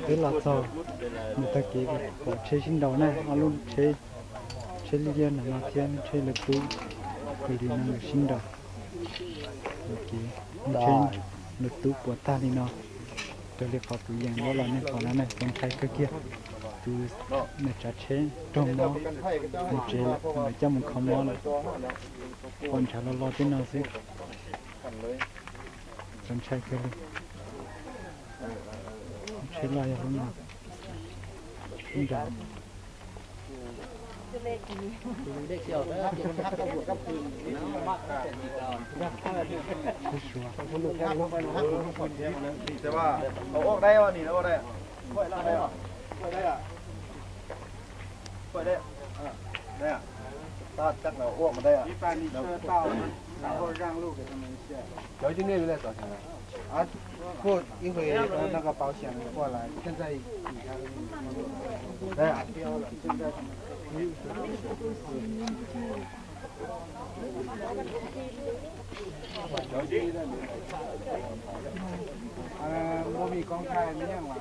Twb los txog nws tag kev pom tsheb sib nraus na, ob lub tsheb, tsheb liab liab ntawm no thiab lub tsheb lawv tub kws li no nkawd sib nraus. Ua ke, lub tsheb lawv tub puas tag li no, raws li qhov kuv yees duab los nej pom no na, txaus ntshai kawg kiag. Tus niag tsav tsheb raug mob mus tsev lawm, lawv coj mus kho mob lawm. Pom ntshav los los tej no xwb. Txaus ntshai kawg li. Tsheb loj yog lub no. Lub nrad. Ua dab, ua dab. Ua dab. Ua dab. Ua dab. 啊，过一会儿那个保险过来，现在警察给你，来啊。啊，我们刚才没有啊。